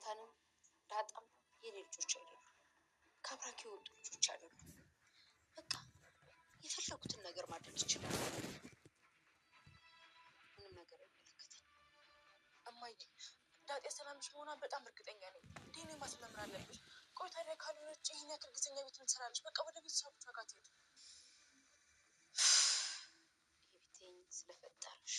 ናታንም ዳጣም የኔ ልጆች አይደሉም። ከአብራክ የወጡ ልጆች አይደሉም። በቃ የፈለጉትን ነገር ማድረግ ይችላሉ። ምንም ነገር አይመለከተኝ። እማዬ ዳጤ ሰላምሽ መሆኗ በጣም እርግጠኛ ነኝ። ዲኔ ማስመምር አለብሽ። ቆይ ታዲያ ካልሆነች ይህን ያክል ጊዜ እኛ ቤት ምን ትሰራለች? በቃ ወደ ቤተሰቦቿ ጋር ትሄድ። ይሄ ስለፈጠረሽ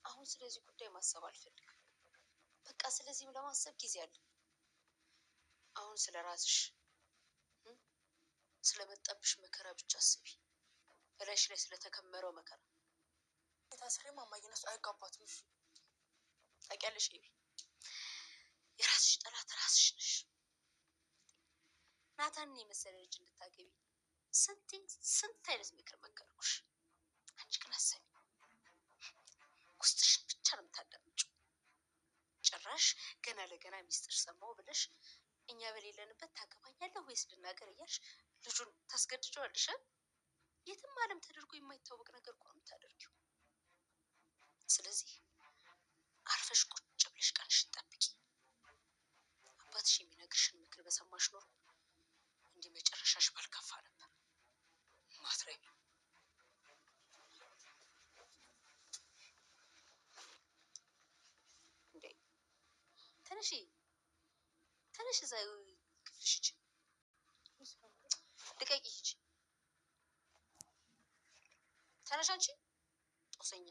አሁን ስለዚህ ጉዳይ ማሰብ አልፈልግም። በቃ ስለዚህም ለማሰብ ጊዜ አለ። አሁን ስለ ራስሽ ስለመጣብሽ መከራ ብቻ አስቢ። በላይሽ ላይ ስለተከመረው መከራ የታስሬ ማማዬ እነሱ አይጋባትም። እሺ ታውቂያለሽ፣ ኤቢ የራስሽ ጠላት ራስሽ ነሽ። ናታንን የመሰለ ልጅ እንድታገቢ ስንት ስንት አይነት ምክር መከርኩሽ። አንቺ ግን አሰቢ፣ ውስጥሽን ብቻ ነው የምታዳምጪው። ጭራሽ ገና ለገና ሚስጥር ሰማሁ ብለሽ እኛ በሌለንበት ታገባኛለህ ወይስ ልናገር እያልሽ ልጁን ታስገድጀዋለሽ። የትም ዓለም ተደርጎ የማይታወቅ ነገር እኮ ነው የምታደርጊው። ስለዚህ አርፈሽ ቁጭ ብለሽ ቀንሽን ጠብቂ። አባትሽ የሚነግርሽን ምክር በሰማሽ ኖሮ እንዲህ መጨረሻሽ ባልከፋ ነበር። ማትረቢ እንዴ! ተነሺ ተነሽ፣ እዛ ክፍልሽ ሂጂ፣ ልቀቂ፣ ሂጂ፣ ተነሽ አንቺ ጦሰኛ።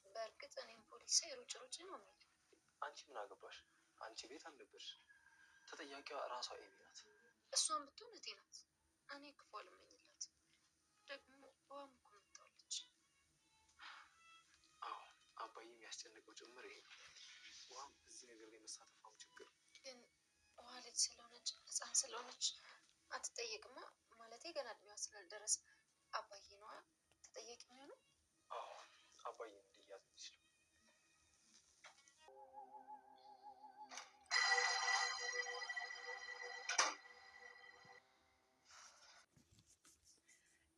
በእርግጥ እኔም ፖሊስ ሳይ ሩጭ ሩጭ ነው የሚል። አንቺ ምን አገባሽ? አንቺ ቤት አልነበርሽ። ተጠያቂዋ ራሷ ኤቢ ናት። እሷን ብትሆን እህቴ ናት። እኔ ክፉ አልመኝላት። ደግሞ ውሃም እኮ መጥታለች። አዎ አባዬ የሚያስጨንቀው ጭምር ይሄ ነው። ውሃም እዚህ ነገር ላይ መሳተፏም ችግር ግን ውሃ ልጅ ስለሆነች ሕፃን ስለሆነች አትጠየቅማ። ማለቴ ገና እድሜዋ ስላልደረሰ አባዬ ነዋ ተጠያቂ የሚሆነው። አዎ አባዬ እንዲያዝ የሚችለው።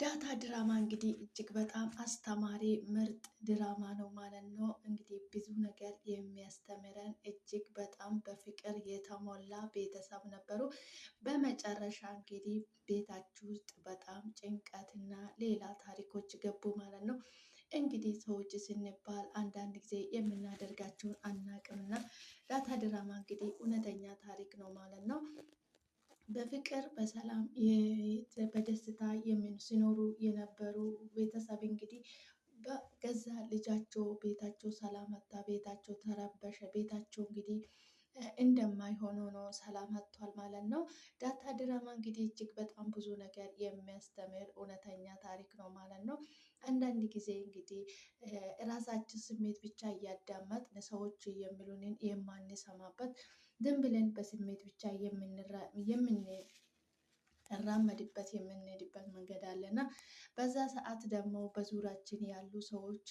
ዳታ ድራማ እንግዲህ እጅግ በጣም አስተማሪ ምርጥ ድራማ ነው ማለት ነው። እንግዲህ ብዙ ነገር የሚያስተምረን እጅግ በጣም በፍቅር የተሞላ ቤተሰብ ነበሩ። በመጨረሻ እንግዲህ ቤታችሁ ውስጥ በጣም ጭንቀትና ሌላ ታሪኮች ገቡ ማለት ነው። እንግዲህ ሰዎች ስንባል አንዳንድ ጊዜ የምናደርጋቸውን አናቅምና ዳታ ድራማ እንግዲህ እውነተኛ ታሪክ ነው ማለት ነው። በፍቅር በሰላም በደስታ ሲኖሩ የነበሩ ቤተሰብ እንግዲህ በገዛ ልጃቸው ቤታቸው ሰላም አጣ፣ ቤታቸው ተረበሸ፣ ቤታቸው እንግዲህ እንደማይሆን ሆኖ ሰላም አጥቷል ማለት ነው። ዳታ ድራማ እንግዲህ እጅግ በጣም ብዙ ነገር የሚያስተምር እውነተኛ ታሪክ ነው ማለት ነው። አንዳንድ ጊዜ እንግዲህ ራሳችን ስሜት ብቻ እያዳመጥን ሰዎች የሚሉንን የማንሰማበት ዝም ብለን በስሜት ብቻ የምንራመድበት የምንሄድበት መንገድ አለና በዛ ሰዓት ደግሞ በዙሪያችን ያሉ ሰዎች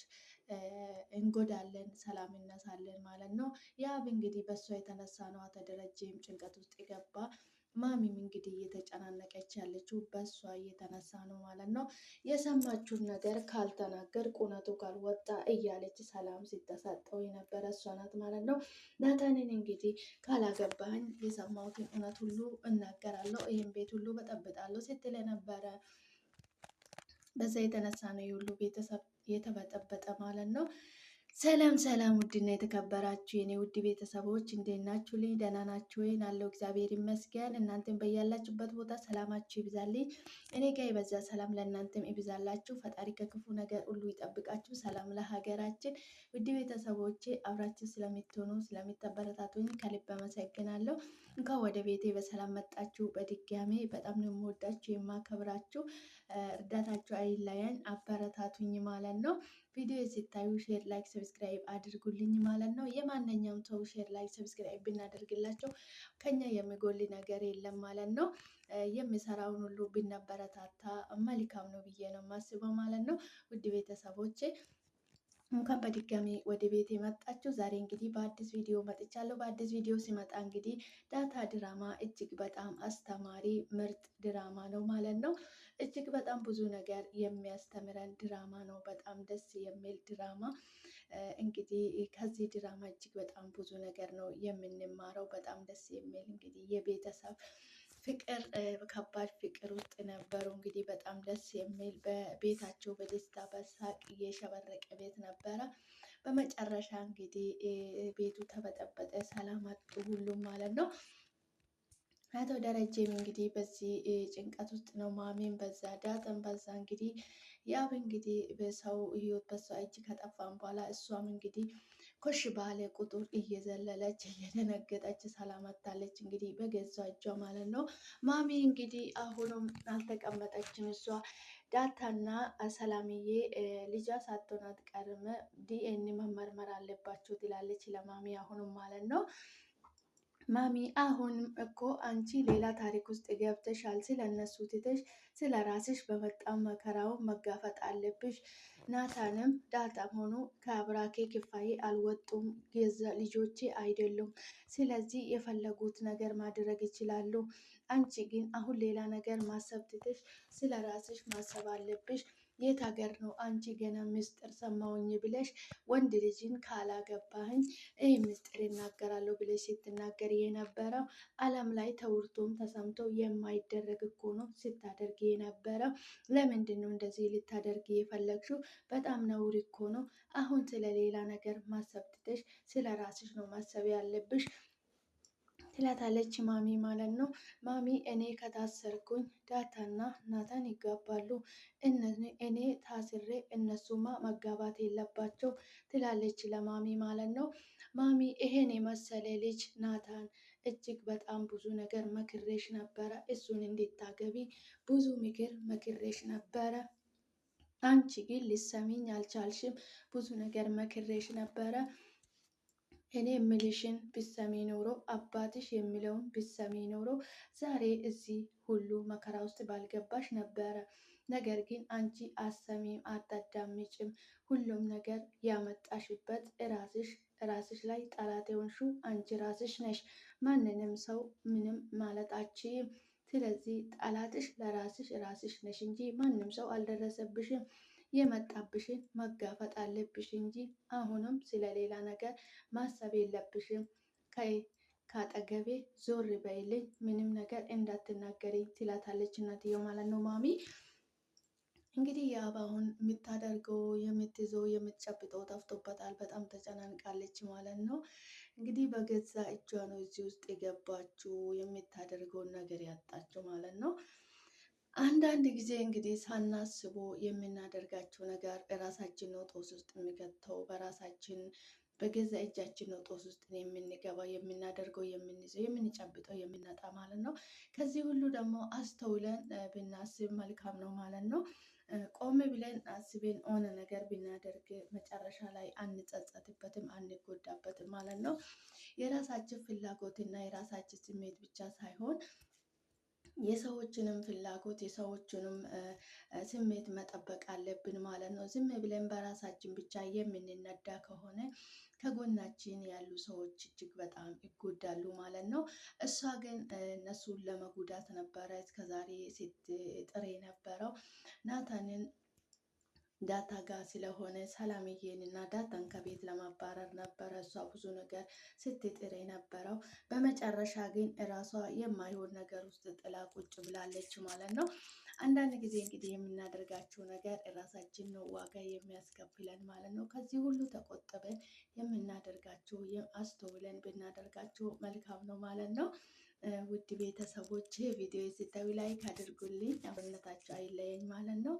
እንጎዳለን፣ ሰላም እነሳለን ማለት ነው። ያብ እንግዲህ በእሷ የተነሳ ነው ተደረጀም ጭንቀት ውስጥ የገባ። ማሚም እንግዲህ እየተጨናነቀች ያለችው በእሷ እየተነሳ ነው ማለት ነው። የሰማችውን ነገር ካልተናገር እውነቱ ካልወጣ እያለች ሰላም ሲተሰጠው የነበረ እሷ ናት ማለት ነው። ናታንን እንግዲህ ካላገባኝ የሰማሁትን እውነት ሁሉ እናገራለሁ፣ ይህን ቤት ሁሉ በጠብጣለሁ ስትል ነበረ። በዛ የተነሳ ነው የሁሉ ቤተሰብ የተበጠበጠ ማለት ነው። ሰላም ሰላም፣ ውድና የተከበራችሁ የኔ ውድ ቤተሰቦች እንዴት ናችሁ? ልኝ ደህና ናችሁ ወይ? አለው እግዚአብሔር ይመስገን። እናንተም በያላችሁበት ቦታ ሰላማችሁ ይብዛልኝ። እኔ ጋር የበዛ ሰላም ለእናንተም ይብዛላችሁ። ፈጣሪ ከክፉ ነገር ሁሉ ይጠብቃችሁ። ሰላም ለሀገራችን። ውድ ቤተሰቦቼ አብራችሁ ስለምትሆኑ ስለምታበረታቱኝ ከልብ አመሰግናለሁ። እንኳን ወደ ቤቴ በሰላም መጣችሁ። በድጋሜ በጣም ነው የምወዳችሁ የማከብራችሁ። እርዳታችሁ አይለየን፣ አበረታቱኝ ማለት ነው። ቪዲዮ ሲታዩ share፣ like፣ subscribe አድርጉልኝ ማለት ነው። የማንኛውም ሰው share፣ like፣ subscribe ብናደርግላቸው ከኛ የሚጎል ነገር የለም ማለት ነው። የሚሰራውን ሁሉ ብናበረታታ መልካም ነው ብዬ ነው የማስበው ማለት ነው። ውድ ቤተሰቦቼ እንኳን በድጋሚ ወደ ቤት የመጣችሁ። ዛሬ እንግዲህ በአዲስ ቪዲዮ መጥቻለሁ። በአዲስ ቪዲዮ ሲመጣ እንግዲህ ዳታ ድራማ እጅግ በጣም አስተማሪ ምርጥ ድራማ ነው ማለት ነው። እጅግ በጣም ብዙ ነገር የሚያስተምረን ድራማ ነው። በጣም ደስ የሚል ድራማ። እንግዲህ ከዚህ ድራማ እጅግ በጣም ብዙ ነገር ነው የምንማረው። በጣም ደስ የሚል እንግዲህ የቤተሰብ ፍቅር፣ ከባድ ፍቅር ውስጥ ነበሩ። እንግዲህ በጣም ደስ የሚል በቤታቸው በደስታ በሳቅ እየሸበረቀ ቤት ነበረ። በመጨረሻ እንግዲህ ቤቱ ተበጠበጠ፣ ሰላም አጡ ሁሉም ማለት ነው። አቶ ደረጀም እንግዲህ በዚህ ጭንቀት ውስጥ ነው። ማሜን በዛ ዳጠን በዛ እንግዲህ ያብ እንግዲህ በሰው ህይወት በሷ እጅ ከጠፋን በኋላ እሷም እንግዲህ ኮሽ ባለ ቁጥር እየዘለለች እየደነገጠች ሰላም አታለች። እንግዲህ በገዛ እጇ ማለት ነው። ማሚ እንግዲህ አሁንም አልተቀመጠችም። እሷ ዳታና ሰላምዬ ልጇ ሳትሆን አትቀርም፣ ዲኤን መመርመር አለባቸው ትላለች ለማሚ አሁንም ማለት ነው። ማሚ አሁንም እኮ አንቺ ሌላ ታሪክ ውስጥ ገብተሻል። ስለ እነሱ ትተሽ ስለ ራስሽ በመጣው መከራውን መጋፈጥ አለብሽ። ናታንም ዳታም ሆኖ ከአብራኬ ክፋዬ አልወጡም፣ ልጆቼ አይደሉም። ስለዚህ የፈለጉት ነገር ማድረግ ይችላሉ። አንቺ ግን አሁን ሌላ ነገር ማሰብ ትተሽ ስለ ራስሽ ማሰብ አለብሽ። የት ሀገር ነው አንቺ ገና ምስጢር ሰማውኝ ብለሽ ወንድ ልጅን ካላገባህኝ ይህ ምስጢር ይናገራለሁ ብለሽ ስትናገር የነበረው ዓለም ላይ ተውርቶም ተሰምቶ የማይደረግ እኮ ነው ስታደርግ የነበረው። ለምንድን ነው እንደዚህ ልታደርግ የፈለግሽው? በጣም ነውር እኮ ነው። አሁን ስለ ሌላ ነገር ማሰብ ትተሽ ስለ ራስሽ ነው ማሰብ ያለብሽ ትላታለች ማሚ ማለት ነው። ማሚ እኔ ከታሰርኩኝ ዳታና ናታን ይጋባሉ። እኔ ታስሬ እነሱማ መጋባት የለባቸው ትላለች ለማሚ ማለት ነው። ማሚ ይሄን የመሰለ ልጅ ናታን እጅግ በጣም ብዙ ነገር መክሬሽ ነበረ። እሱን እንድታገቢ ብዙ ምክር መክሬሽ ነበረ። አንቺ ግን ልሰሚኝ አልቻልሽም። ብዙ ነገር መክሬሽ ነበረ። እኔ የምልሽን ብሰሚ ኖሮ፣ አባትሽ የሚለውን ብሰሚ ኖሮ ዛሬ እዚህ ሁሉ መከራ ውስጥ ባልገባሽ ነበረ። ነገር ግን አንቺ አሰሚም አታዳምጭም። ሁሉም ነገር ያመጣሽበት ራስሽ፣ ራስሽ ላይ ጠላት የሆንሽው አንቺ ራስሽ ነሽ። ማንንም ሰው ምንም ማለት አችይም። ስለዚህ ጠላትሽ ለራስሽ ራስሽ ነሽ እንጂ ማንም ሰው አልደረሰብሽም። የመጣብሽን መጋፈጥ አለብሽ እንጂ አሁንም ስለሌላ ነገር ማሰብ የለብሽም። ከአጠገቤ ዞር በይልኝ፣ ምንም ነገር እንዳትናገሪ ትላታለች እናትየው ማለት ነው። ማሚ እንግዲህ የአብ አሁን የምታደርገው የምትይዘው የምትጨብጠው ጠፍቶበታል። በጣም ተጨናንቃለች ማለት ነው። እንግዲህ በገዛ እጇ ነው እዚህ ውስጥ የገባችው፣ የምታደርገውን ነገር ያጣችው ማለት ነው። አንዳንድ ጊዜ እንግዲህ ሳናስቦ የምናደርጋቸው ነገር ራሳችን ነው ጦስ ውስጥ የሚከተው። በራሳችን በገዛ እጃችን ነው ጦስ ውስጥ የምንገባ፣ የምናደርገው፣ የምንይዘው፣ የምንጨብጠው የምናጣ ማለት ነው። ከዚህ ሁሉ ደግሞ አስተውለን ብናስብ መልካም ነው ማለት ነው። ቆም ብለን አስበን ሆነ ነገር ብናደርግ መጨረሻ ላይ አንጸጸትበትም፣ አንጎዳበትም ማለት ነው። የራሳችን ፍላጎትና የራሳችን ስሜት ብቻ ሳይሆን የሰዎችንም ፍላጎት የሰዎችንም ስሜት መጠበቅ አለብን ማለት ነው። ዝም ብለን በራሳችን ብቻ የምንነዳ ከሆነ ከጎናችን ያሉ ሰዎች እጅግ በጣም ይጎዳሉ ማለት ነው። እሷ ግን እነሱን ለመጉዳት ነበረ እስከዛሬ ስትጥር የነበረው፣ ናታንን ዳታ ጋር ስለሆነ ሰላምዬን እና ዳታን ከቤት ለማባረር ነበረ እሷ ብዙ ነገር ስትጥር የነበረው። በመጨረሻ ግን እራሷ የማይሆን ነገር ውስጥ ጥላ ቁጭ ብላለች ማለት ነው። አንዳንድ ጊዜ እንግዲህ የምናደርጋቸው ነገር እራሳችን ነው ዋጋ የሚያስከፍለን ማለት ነው። ከዚህ ሁሉ ተቆጥበን የምናደርጋቸው አስተውለን ብናደርጋቸው መልካም ነው ማለት ነው። ውድ ቤተሰቦች ቪዲዮ ስታዩ like አድርጉልኝ፣ አብሮነታችሁ አይለየኝ ማለት ነው።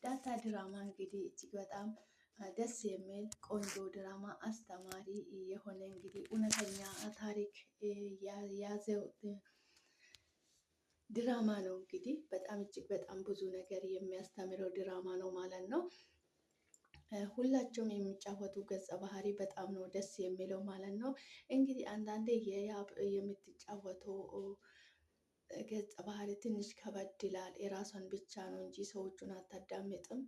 ዳታ ድራማ እንግዲህ እጅግ በጣም ደስ የሚል ቆንጆ ድራማ፣ አስተማሪ የሆነ እንግዲህ እውነተኛ ታሪክ የያዘው ድራማ ነው። እንግዲህ በጣም እጅግ በጣም ብዙ ነገር የሚያስተምረው ድራማ ነው ማለት ነው። ሁላቸውም የሚጫወቱ ገጸ ባህሪ በጣም ነው ደስ የሚለው ማለት ነው። እንግዲህ አንዳንዴ የያብ የምትጫወተው ገጸ ባህሪ ትንሽ ከበድ ይላል። የራሷን ብቻ ነው እንጂ ሰዎቹን አታዳምጥም።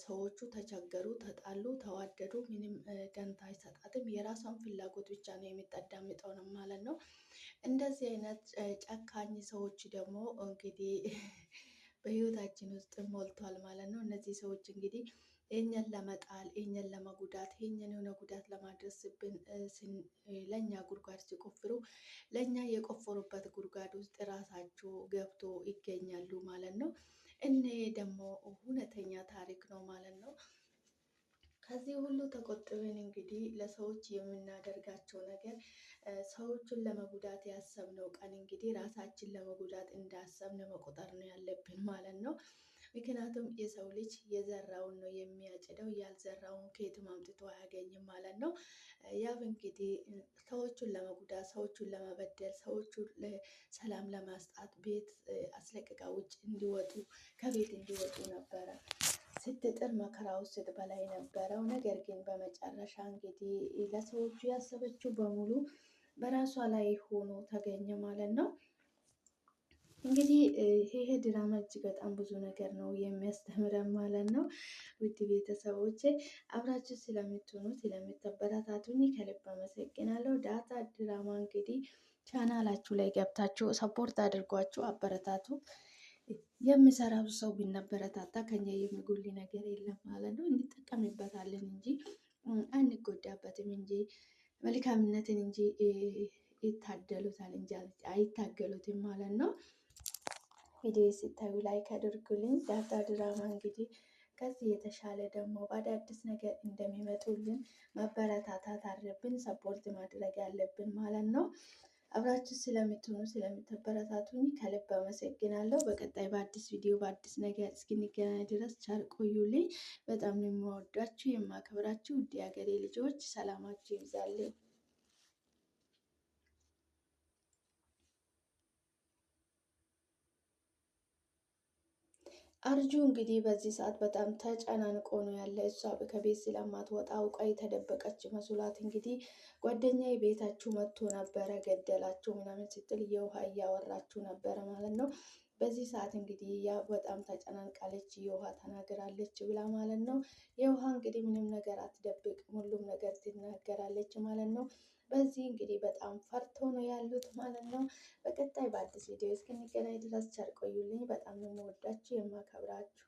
ሰዎቹ ተቸገሩ፣ ተጣሉ፣ ተዋደዱ ምንም ደንታ አይሰጣትም። የራሷን ፍላጎት ብቻ ነው የምታዳምጠው ነው ማለት ነው። እንደዚህ አይነት ጨካኝ ሰዎች ደግሞ እንግዲህ በህይወታችን ውስጥ ሞልቷል ማለት ነው። እነዚህ ሰዎች እንግዲህ እኛን ለመጣል፣ እኛን ለመጉዳት፣ እኛን የሆነ ጉዳት ለማድረስብን ለእኛ ጉድጓድ ሲቆፍሩ ለእኛ የቆፈሩበት ጉድጓድ ውስጥ ራሳቸው ገብቶ ይገኛሉ ማለት ነው። እኔ ደግሞ እውነተኛ ታሪክ ነው ማለት ነው። ከዚህ ሁሉ ተቆጥበን እንግዲህ ለሰዎች የምናደርጋቸው ነገር ሰዎቹን ለመጉዳት ያሰብነው ቀን እንግዲህ ራሳችን ለመጉዳት እንዳሰብን መቆጠር ነው ያለብን ማለት ነው። ምክንያቱም የሰው ልጅ የዘራውን ነው የሚያጭደው፣ ያልዘራውን ከየትም አምጥቶ አያገኝም ማለት ነው። ያብ እንግዲህ ሰዎቹን ለመጉዳት፣ ሰዎቹን ለመበደል፣ ሰዎቹን ሰላም ለማስጣት ቤት አስለቅቃ ውጭ እንዲወጡ ከቤት እንዲወጡ ነበረ ስትጥር መከራ ውስጥ ስትበላ የነበረው። ነገር ግን በመጨረሻ እንግዲህ ለሰዎቹ ያሰበችው በሙሉ በራሷ ላይ ሆኖ ተገኘ ማለት ነው። እንግዲህ ይሄ ድራማ እጅግ በጣም ብዙ ነገር ነው የሚያስተምረን ማለት ነው። ውድ ቤተሰቦቼ አብራችሁ ስለምትሆኑ ስለምታበረታቱኝ ከልብ አመሰግናለሁ። ዳጣ ድራማ እንግዲህ ቻናላችሁ ላይ ገብታችሁ support አድርጓችሁ አበረታቱ። የሚሰራው ሰው ብናበረታታ ከኛ የሚጎል ነገር የለም ማለት ነው። እንጠቀምበታለን እንጂ አንጎዳበትም እንጂ መልካምነትን እንጂ ይታደሉታል እንጂ አይታገሉትም ማለት ነው። ቪዲዮ ሲታዩ like አድርጉልኝ። ዳጣ ድራማ እንግዲህ ከዚህ የተሻለ ደግሞ በአዳዲስ ነገር እንደሚመጡልን መበረታታት አለብን፣ support ማድረግ አለብን ማለት ነው። አብራችሁ ስለምትሆኑ ስለምትበረታቱኝ ከልብ አመሰግናለሁ። በቀጣይ በአዲስ ቪዲዮ በአዲስ ነገር እስክንገናኝ ድረስ ቸር ቆዩልኝ። በጣም ነው የምወዳችሁ የማከብራችሁ ውድ የሀገሬ ልጆች፣ ሰላማችሁ ይብዛልኝ። አርጁ እንግዲህ በዚህ ሰዓት በጣም ተጨናንቆ ነው ያለ። እሷ ከቤት ስለማትወጣ አውቃ የተደበቀች መስሏት እንግዲህ ጓደኛዬ ቤታችሁ መጥቶ ነበረ ገደላችሁ ምናምን ስትል የውሃ እያወራችሁ ነበረ ማለት ነው። በዚህ ሰዓት እንግዲህ ያ በጣም ተጨናንቃለች፣ የውሃ ተናግራለች ብላ ማለት ነው። የውሃ እንግዲህ ምንም ነገር አትደብቅም፣ ሁሉም ነገር ትናገራለች ማለት ነው። በዚህ እንግዲህ በጣም ፈርቶ ነው ያሉት ማለት ነው። በቀጣይ በአዲስ ቪዲዮ እስክንገናኝ ድረስ ቸር ቆዩልኝ። በጣም ነው የምወዳችሁ የማከብራችሁ።